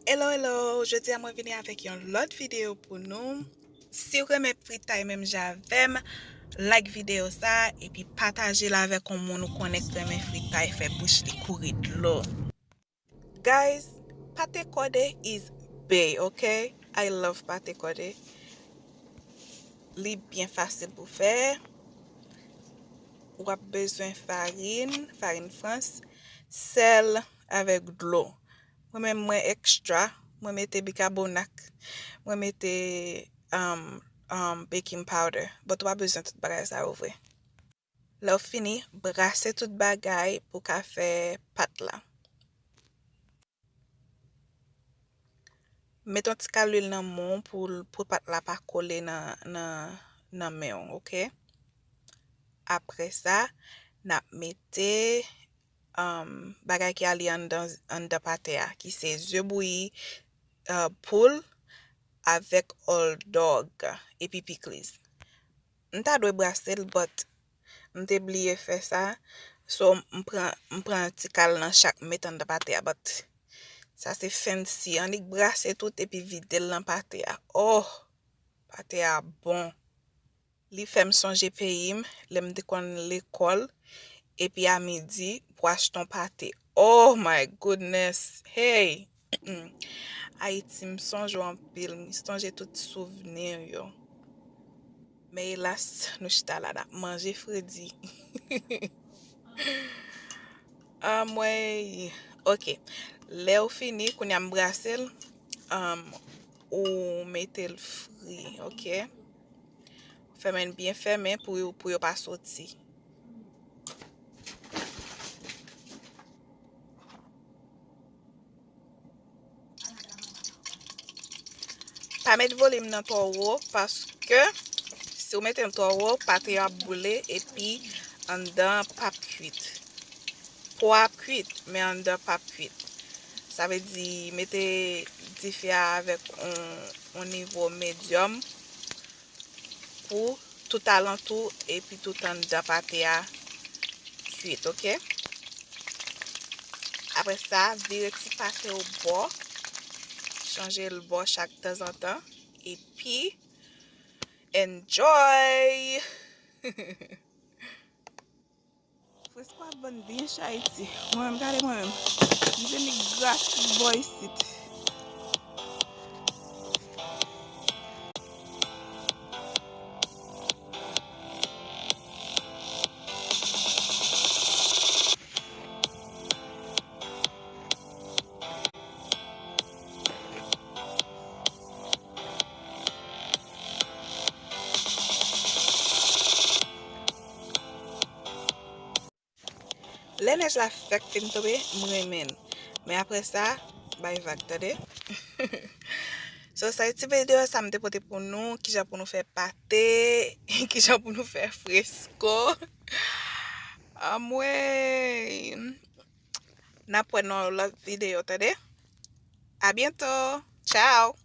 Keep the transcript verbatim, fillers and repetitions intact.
Hello, hello! Jodi a mwen vini avèk yon lòt videyo pou nou. Si w renmen fritay menm jan avè m, like videyo sa epi pataje l avèk yon moun ou konnen k renmen fritay, fè bouch li kouri dlo. Guys, pate kòde is bae, ok? I love pate kòde. Li byen fasil pou fè. W ap bezwen farin, farin frans, sèl avèk dlo. Mwen menm mwen ekstra, mwen mete bikabonat, mwen mete um, um, baking powder. But w ap bezwen tout bagay sa yo vre. Lè w fini, brase tout bagay pou w ka fè pat la. Met yon ti kal lwil nan men w pou, pou pat la pa kole nan, nan, nan men w, ok? Apre sa, n ap mete um, bagay ki ale anndan, anndan pate a, ki se ze bouyi, uh, poul avèk old dog epi pikliz. M ta dwe brase l, but m te bliye fè sa. So, m pran, m pran ti kal nan chak, m met anndan pate a, but sa se fancy. Annik brase tout epi vide l nan pate a. Oh! Pate a bon. Li fè m sonje peyi m, lè m te konn lekòl, epi a midi, pou achte yon pate. Oh my goodness! Hey! Ayiti, m sonje w anpil, m sonje tout souvni yo. Men elas, nou chita la, n ap manje fredi. Anmwey! Ok. Lè w fini, kounye a m brase l, um, ou mete l fri, ok? Fèmen l byen fèmen pou yo, pou yo pa soti. Pa met volim nan twò wo, paske si w mete l twò wo, pate yo ap boule epi anndan p ap kuit. Po a ap kuit, men anndan p ap kuit. Sa vle di, mete dife a avèk on, on nivo medyòm pou tout alantou epi tout anndan pate a kuit, ok? Apre sa, vire ti pate w bò, chanje l bò chak tanzantan, epi enjoy! Fresco ap vann byen chè Ayiti. Mwen menm, gade mwen menm. M jwenn li gratis bò isit. Lè nèj la fèk fin tonbe, m renmen l. Men apre sa, bay vag, tande. So, sa se ti videyo sa m te pote pou nou, kijan pou nou fè pate, kijan pou nou fè fresko. Anmwey! N ap wè nan yon lòt videyo, tande. A byento! Ciao!